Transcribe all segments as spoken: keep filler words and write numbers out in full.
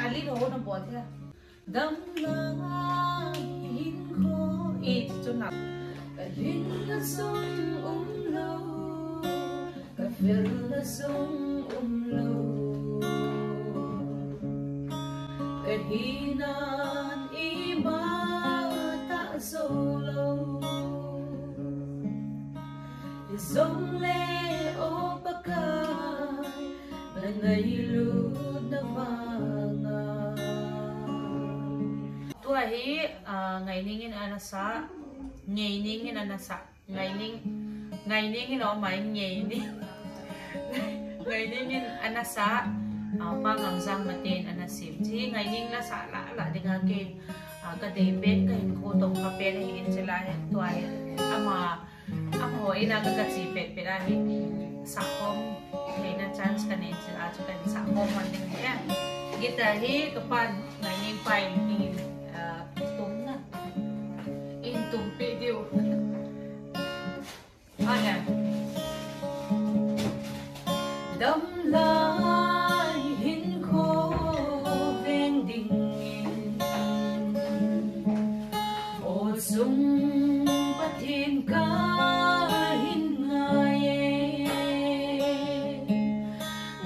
Ali lo na bol thei. Damlai hinkho i chu na. Ka lhinna jong umlou, ka felna jong umlou. Ka hinan ima tah jou lou. Hijongle o Pakai, na ngailutna vanga. Tua hi, ah, Ngaining in ana sa, Ngeining in ana sa, Ngaining, Ngaining in o mai Ngeining. Ngaining in ana sa, ah, Pa Ngamjang Mate in ana sem. Chi Ngaining la sa la la dinga kei, ah, ka dei pen ka hinkho tong kha pen ahi in chi la hi tua hi. Ama Amaho in a ka, ka chi pet pet a hi, sahkhom theina chance ka nei chu a chu kan sahkhom man ding hi. Guitar hi ka pan Ngaining pa in, ah, tum na. In tum pe diu. Ahi. Damlai hinkho veng dingin, o sung Pathen kahin ngai e.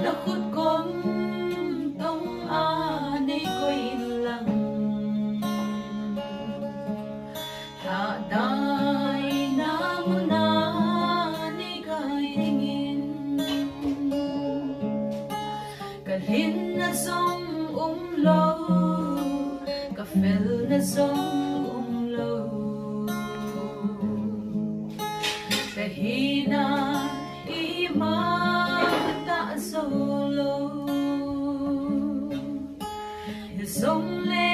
Na khut kom tong a nei koi in lang, lhahdaina mun a nei kai dingin. Ka lhinna jong umlou, ka felna jong umlou. Ka hina ima tah jou lou. Hijongle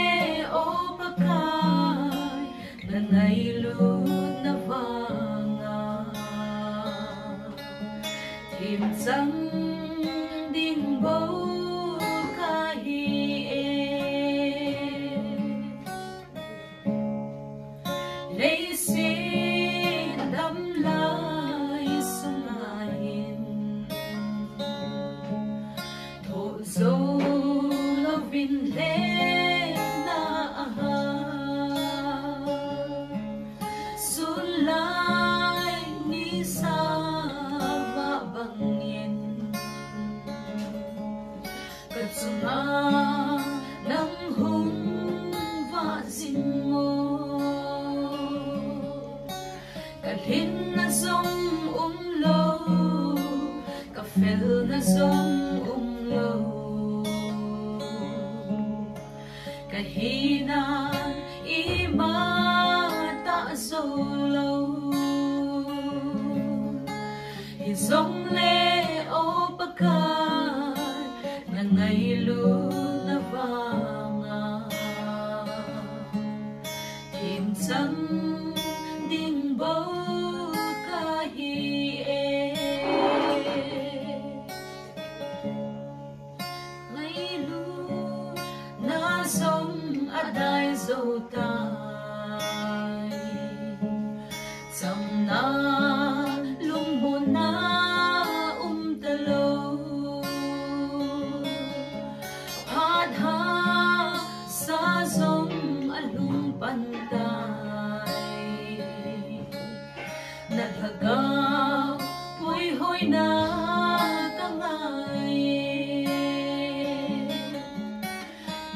o Pakai, na ngailutna vanga. Themchang ding bou kahi e. Leiset damlai sunga hin, thoh jou louvin lhena a ha. Sun lai nisa vah bangin, ka chunga nang hung vah jing o. Ka lhinna jong umlou, ka felna jong umlou. Ka hina ima tah jou lou. Hijongle o Pakai, na ngailutna vanga. Themchang ding bou kahi e. Ngailutna jong adai jou tai. Chamna lungmonna um talou. Phat hahsa jong alhung pan tai. Na lhagao puihoina ka ngai e.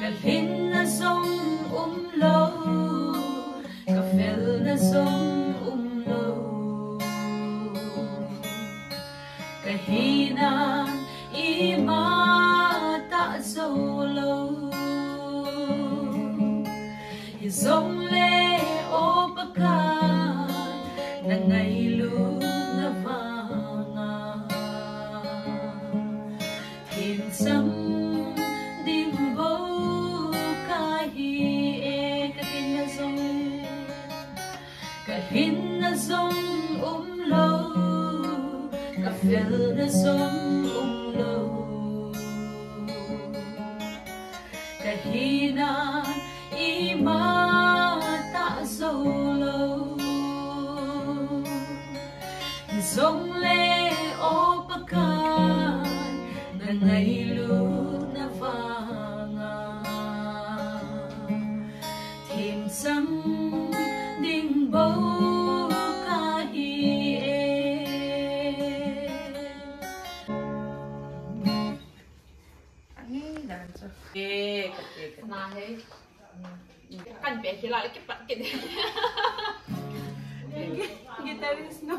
Ka lhinna jong umlou, ka felna jong umlou. Ka hina ima tah jou lou. Hijongle o Pakai, na ngailutna vanga. Themchang ding bou kahi e. Ka lhinna jong, ka lhinna jong umlou, ka felna jong umlou. Ka hina ima tah jou lou. Hijongle o Pakai, na ngailutna vanga. Eh, kati, kati. Kan pe khila le kipat kit. Guitarist no.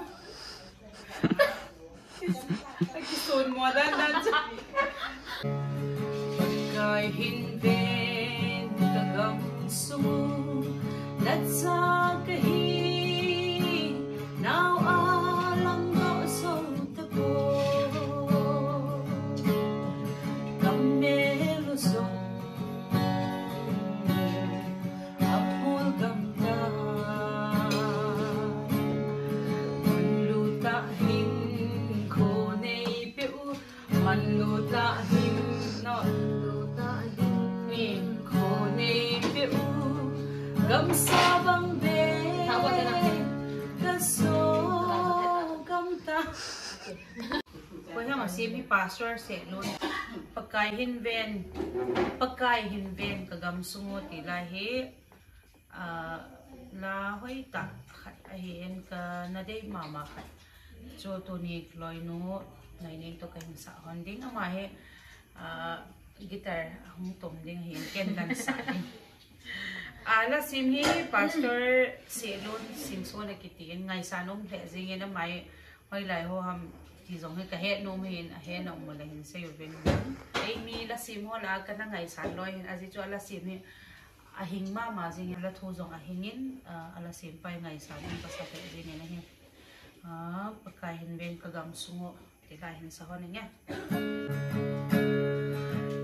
Kisun mo dan dan. Pakai hin ven ka gamsung u, nacha kahi, nau a langdoh jou tapoi. Ka mel u jong amol gam tai. Manlu tah hinkho nei peh u, manlu tah hin, no, manlu tah hinkho nei peh u. Gamsa bang ve, ka so gam tai. Koi ham a sim hi? Pastor Sehlun. Pakai hin ven, Pakai hin ven ka gamsung u ti lai hi, ah, la hoitah khat ahin, kana dei mama khat. Chu tuni loinu Naineng toh kahin sah hon ding, ama hi, ah, guitar ahung tum ding ahin, ken kan sah ding. Ah, la sim hi Pastor Sehlun Singson akiti in, ngaisang um lheh jingin, ama hi hoilai ho ham ti jong hi kahet nom ahin, ahet nom le hin seiyu vin. Eimi la sim ho lah a kana ngaisang loi hin, ajeh chu ala sim hi ahing mama jingin, la thu jong ahingin, ah, ala sim pa hi ngaisang um kasa lheh jingin ahi. Ah, Pakai hin ven ka gamsung u. Ti lai hin sa hon inge.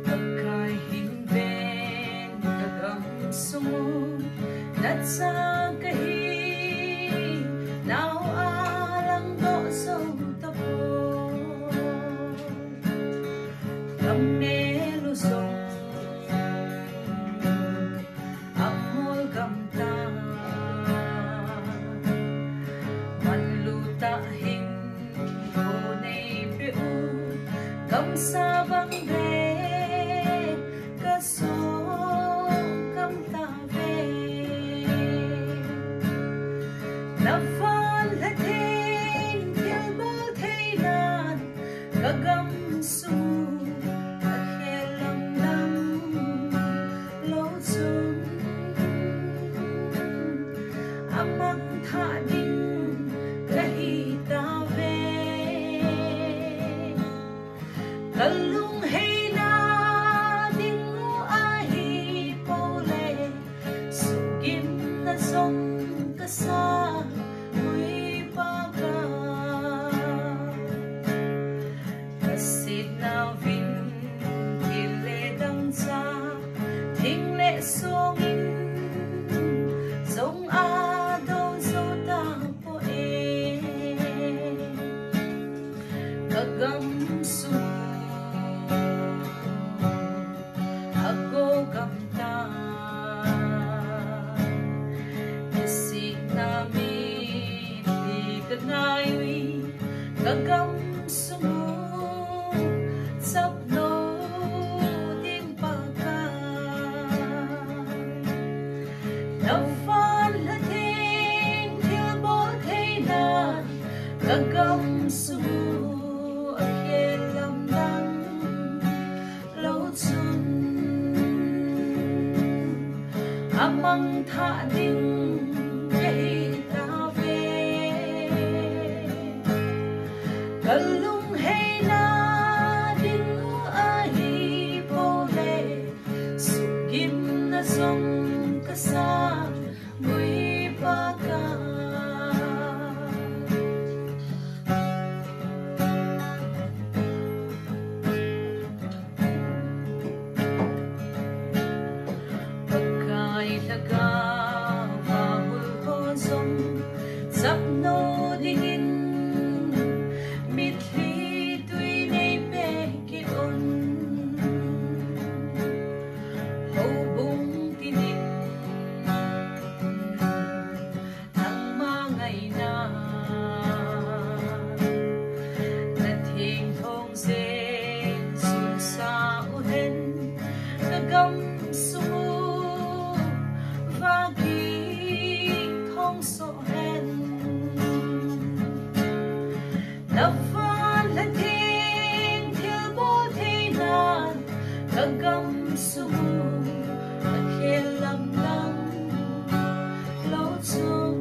Pakai hin ven ka gamsung u, nacha kahi, nau a langdoh jou tapoi. Ka mel u jong amol gam tai. Manlu tah hinkho nei peh u, gamsa bang ve, ka so gam tave. Na van le theng thilbol theinan ka gamsung u akhel lamdang lou chun, amang thah ding kahi tave. Ka lungheina ding u ahipoi le, sugimna jong kasa, Ui Pa ka. Ka setna uvin thil le dangchah, thing le song in jong ado jou tapoi. Ka gamsung u ago gam tai. Kisihna mitlhi ka ngai uvin, ka gamsung u chap lou ding Pakai. Na van le theng thilbol theinan ka gamsung u akhel lamdang lou chun, amang thah ding kahi tave. Ka lungheina ding u ahipoi le, sugimna jong kasa, Ui Pa ka. Pakai lhagao Ka gamsung u a khel lamdang lou chun,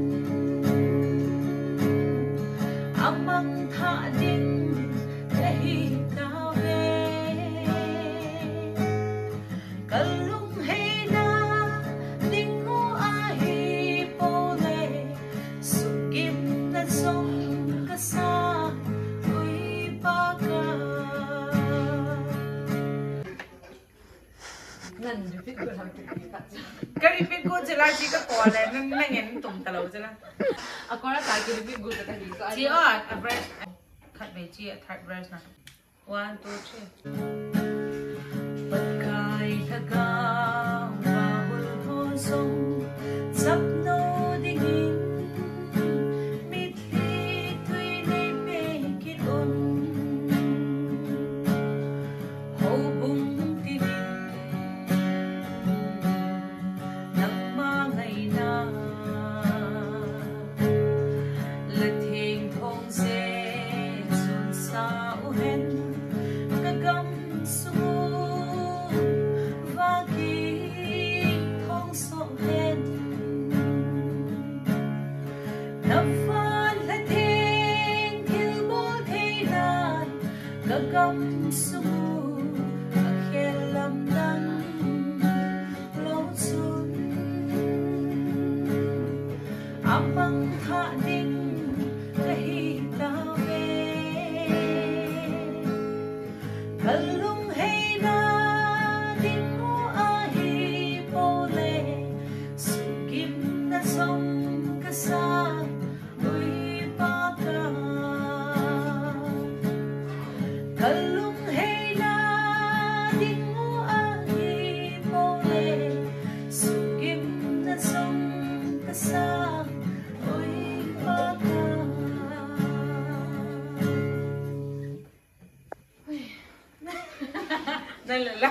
a mangthah ding ka hi tauve. Ka lungheina ding u ahi pole, sugimna jong ka sa, ui pa ka. Nan repeat got ham ki ka. Ka repeat got jela chi ka ko le, nan, nan ngen tum ta lou jela. A kora ta ki repeat got ta hi ka. Chi o, a verse. Khat ve chi, a third verse na. One, two, three. Pakai Lhagao va hul ho jong chapno dingin, mitlhi tui nei pe kit un. Houbung tinin nangma ngaina, la theng thong jeh chun sa u hen, ka gamsung u va kithong soh hen. Na van la theng thilbol thei nan, ka gamsung u a khel lamdang lou chun, a mangthah ding ka hi tauve. Ka lungheina ding u ahi pole, sugimna jong ka sa, ui pa ka. Ka lungheina ding u ahi pole, sugimna jong ka sa, ui pa ka. Ui. Dai le la.